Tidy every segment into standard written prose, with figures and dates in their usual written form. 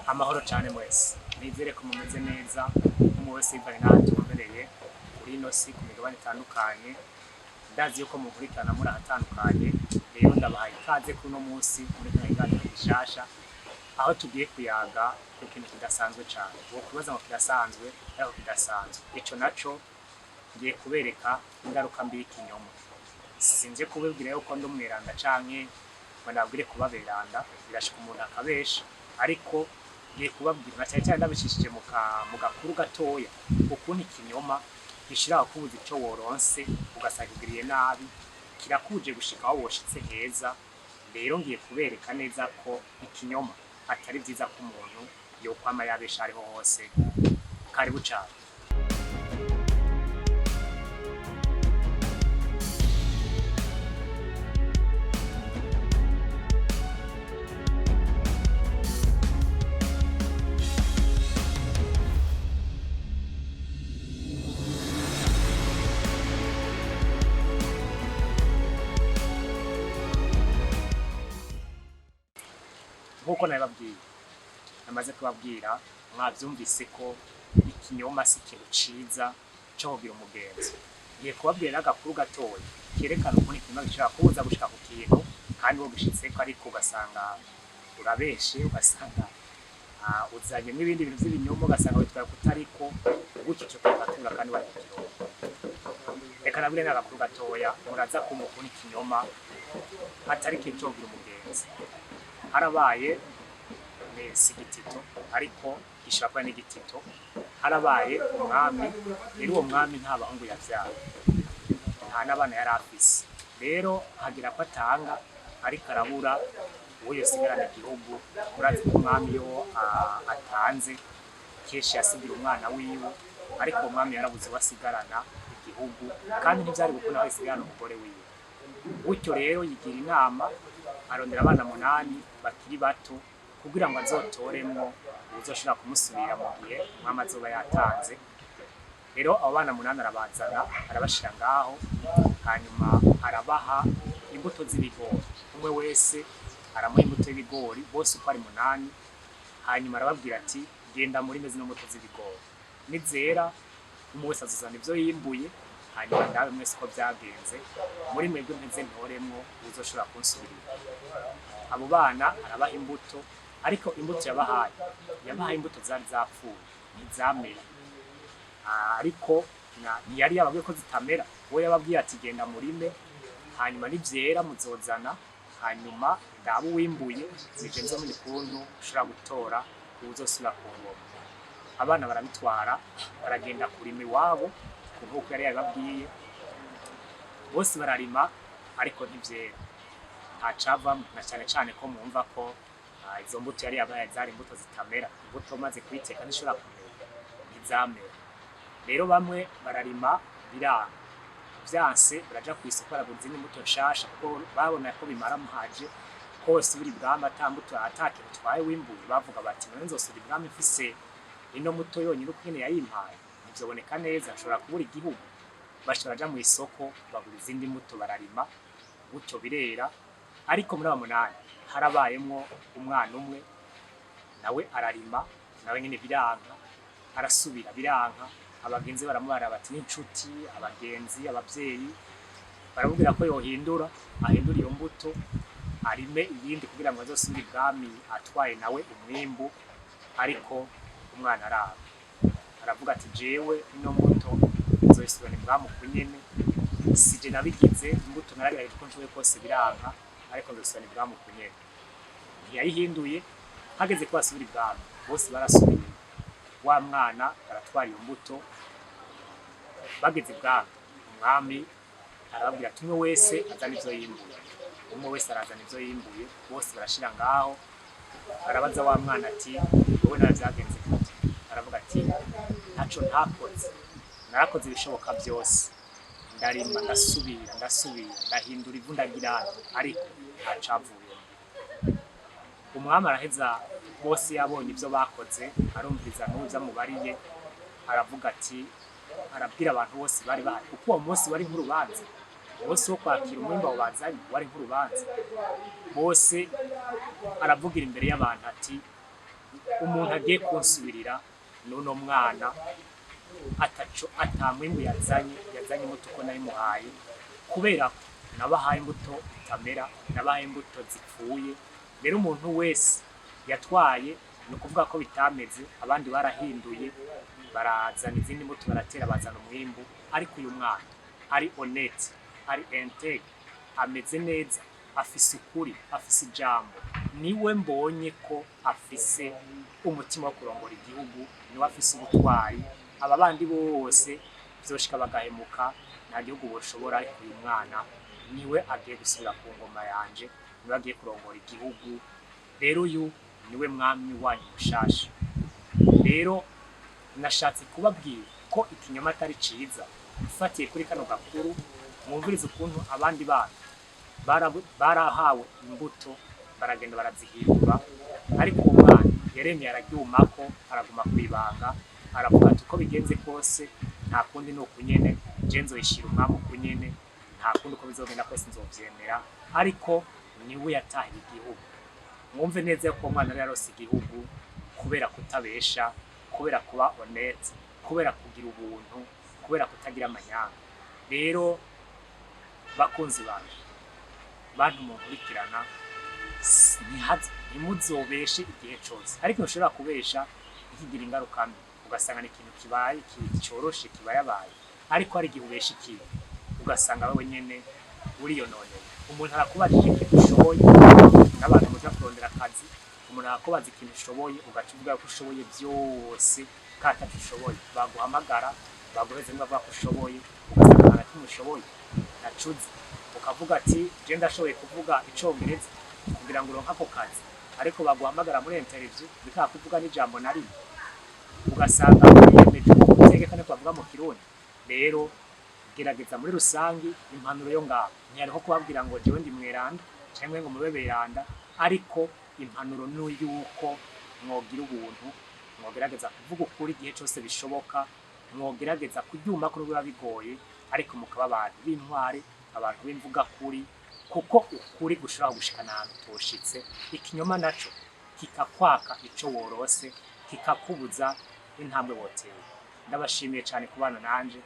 Amahoro cane mwese, nizere ko mumeze neza umwe wese bivanye n'aho atumbereye kuri ino si ku migabane itandukanye. Ndazi yuko munkurikirana muri ahatandukanye. Rero ndabahaye ikaze kuri uno munsi muri kino kiganiro gishasha, aho tugiye kuyaga ku kintu kidasanzwe cane. Wokwibaza ngo kirasanzwe, ariko kidasanzwe. Ico naco, ngiye kubereka ingaruka mbi y'ikinyoma. Sinje kubibwira yuko ndi umweranda canke ngo ndababwire kuba beranda. Birashika umuntu akabesha, ariko ngiye kubabwira na cyane cyane ndabicishije mu gakuru gatoya ukuntu ikinyoma gishira kubuza ico woronse, ugasanga ugiriye nabi, kirakuje gushika aho woshitse heza. Rero ngiye kubereka neza ko ikinyoma atari vyiza ko umuntu yokwama yabesha ariho hose. Karibu cane. Nk'uko nabibabwiye, namaze kubabwira, mwavyumvise ko ikinyoma si ikintu ciza co kugira umugenzo. Ngiye kubabwira n'agakuru gatoya kerekana ukuntu ikinyoma gishobora kubuza gushika ku kintu kandi wo gishitseko, ariko ugasanga urabeshe, ugasanga uzanyemwo ibindi bintu vy'ibinyoma, ugasanga witwaye kutariko gutyo, ico kintu kandi wari kukironka. Reka nabwire n'agakuru gatoya, muraza kumva ukuntu ikinyoma atari ikintu co kugira umugenzi. Harabaye, si igitito ariko gishobora kuba n'igitito, harabaye umwami. Rero uwo mwami nta bahungu yavyara, nta n'abana yari afise. Rero hagira ko atanga, ariko arabura uwo yosigarana igihugu. Murazi ko umwami iyo atanze kenshi yasigira umwana wiwe, ariko uwo mwami yarabuze uwo asigarana igihugu, kandi ntivyari gukunda ko asigarana umugore wiwe. Gutyo rero yigira inama, arondera abana 8 bakiri bato kugira ngo azotoremwo uwuzoshobora kumusubira mu gihe umwami azoba yatanze. Rero abo bana 8 arabazana, arabashira ngaho, hanyuma arabaha imbuto z'ibigori. Umwe wese aramuha imbuto y'ibigori, bose uko ari 8. Hanyuma arababwira ati: "Genda murime zino mbuto z'ibigori, nizera umwe wese azozana ivyo yimbuye, hanyuma ndabe mwese uko vyagenze muri mwebwe, mpeze ntoremwo uwuzoshobora kunsubirira." Abo bana arabaha imbuto, ariko imbuto yabahaye, yabahaye imbuto zari zapfuye, ntizamera. Ariko ntiyari yababwiye ko zitamera. We yababwiye ati: "Genda murime, hanyuma nivyera muzozana, hanyuma ndabe uwimbuye, nije nzomenya ukuntu ushobora gutora uwuzosubira ku ngoma." Abana barabitwara, baragenda kurima iwabo nk'uko yari yabibabwiye. Bose bararima, ariko ntivyera, ntacavamwo, na cane cane ko mwumva ko izo mbuto yari yabaye zari imbuto zitamera. Imbuto maze kuyiteka ntishobora kumera, ntizamera. Rero bamwe bararima biranga, vyanse baraja kw'isoko, baragura izindi mbuto nshasha, kuko babona ko bimara muhaje kose buri bwami ata mbuto, ata kintu utwaye wimbuye. Bavuga bati: "None nzosubira ibwami mfise ino muto yonyine uko nyene yayimpaye? Ntivyoboneka neza, nshobora kubura igihugu." Baca baraja mw'isoko, bagura izindi mbuto, bararima gutyo, birera. Ariko muri abo 8 harabayemwo umwana umwe, nawe ararima, nawe nyene biranka, arasubira biranka. Abagenzi baramubara bati, n'inshuti, abagenzi, abavyeyi baramubwira ko yohindura, ahindura iyo mbuto, arime iyindi kugira ngo azosubire ibwami atwaye nawe umwimbu. Ariko umwana araba, aravuga ati: "Jewe ino mbuto nzoyisubirana ibwami uku nyene. Sije nabigize, imbuto naragerageje uko nshoboye kose biranka, ariko nzosubirana ibwami uku nyene." Ntiyayihinduye. Hageze ko basubira ibwami, bose barasubiye, wa mwana aratwara iyo mbuto. Bageze ibwami, umwami arababwira ati: "Umwe wese azana ivyo yimbuye." Umwe wese arazana ivyo yimbuye, bose barashira ngaho. Arabaza wa mwana ati: "Wowe nawe vyagenze gute?" Aravuga ati: "Ntaco ntakoze, narakoze ibishoboka byose, ndarima, ndasubira, ndasubira, ndahindura ivu, ndagirana, ariko ntacavuyemo." Umwami araheza, bose yabonye ibyo bakoze, arumviriza n'uwo amubariye, aravuga ati, arabwira abantu bose bari bahari, kuko uwo munsi wari nk'urubanza, umunsi wo kwakira umwimbu abo bazanye wari nk'urubanza. Bose aravugira imbere y'abantu ati: Umuntu agiye kunsubirira n'uno mwana ataco, atamwimbu yazanye. Yazanye imbuto uko nayimuhaye, kubera ko nabahaye imbuto itamera, nabahaye imbuto zipfuye. Rero umuntu wese yatwaye, ni ukuvuga ko bitameze. Abandi barahinduye, barazana izindi mbuto, baratera, bazana umwimbu. Ariko uyu mwana ari honnête, ari intègre, ameze neza, afise ukuri, afise ijambo. Niwe mbonye ko afise umutima wo kurongora igihugu, niwe afise ubutwari. Aba bandi bose vyoshika bagahemuka, nta gihugu boshobora. Ariko uyu mwana niwe agiye gusubira ku ngoma yanje, niwe agiye kurongora igihugu. Rero uyu niwe mwami wanyu mushasha. Rero nashatse kubabwira ko ikinyoma atari ciza. Mfatiye kuri kano gakuru, mwumvirize ukuntu abandi bana barahawe imbuto, baragenda barazihindura, ariko uwo mwana yaremye, araryumako, araguma kwibanga, aravuga ati: "Uko bigenze kose, nta kundi, ni uku nyene, je nzoyishira umwami uku nyene, nta kundi, uko bizogenda kose nzovyemera." Ariko niwe yatahiye igihugu. Mwumve neza yuko uwo mwana yari yarose igihugu kubera kutabesha, kubera kuba honnête, kubera kugira ubuntu, kubera kutagira amanyanga. Rero bakunzi banje, bantu munkurikirana, ntimuzobeshe igihe cose. Ariko ntushobora kubesha ntikigira ingaruka mbi, ugasanga ni ikintu kibaye coroshe, kibayabaye. Ariko hari igihe ubesha ikintu, ugasanga wewe nyene uriyononeye. Umuntu arakubajije ikintu ushoboye, n'abantu muja kurondera akazi, umuntu arakubaza ikintu ushoboye, ugaca uvuga ko ushoboye vyose kandi ataco ushoboye. Baguhamagara, baguheze bavuga ko ushoboye, ugasanga nta na kimwe ushoboye, ntacuzi. Ukavuga ati: "Je ndashoboye kuvuga icongereza," kugira ngo uronke ako kazi, ariko baguhamagara muri interview bikanga kuvuga n'ijambo na rimwe, ugasanga wiyemeje ko gutegeka niko bavuga mu Kirundi. Rero gerageza muri rusangi. Impanuro yo ngaho ntiyariho kubabwira ngo jewe ndi mweranda canke ngo mube beranda, ariko impanuro ni yuko mwogira ubuntu, mwogerageza kuvuga ukuri igihe cose bishoboka, mwogerageza kuryuma ko biba bigoye, ariko mukaba abantu b'intwari, abantu b'imvuga kuri, kuko ukuri gushobora gushikana ahantu utoshitse, ikinyoma naco kikakwaka ico worose, kikakubuza intambwe woteye. Ndabashimiye cyane kubana nanje.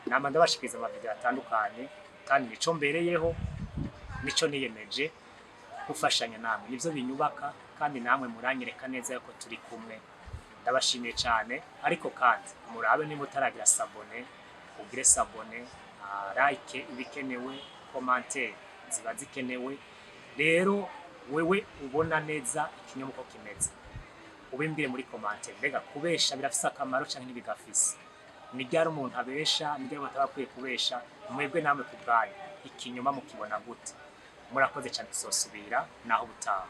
Nama ndabashikiriza amavideo atandukanye, kandi nico mbereyeho, nico niyemeje gufashanya namwe, nivyo binyubaka, kandi namwe muranyereka neza yuko turi kumwe. Ndabashimiye cyane. Ariko kandi murabe niba utaragira s'abonner, ugire s'abonner, like ibikenewe, commentaire ziba zikenewe. Rero wewe ubona neza ikinyoma uko kimeze, ubimbwire muri commentaire. Mbega kubesha birafise akamaro canke ntibigafise? Ni ryari umuntu abesha? Ni ryari umuntu aba akwiye kubesha? Mwebwe namwe ku bwanyu, ikinyoma mukibona gute? Murakoze cyane, tuzosubira naho ubutaha.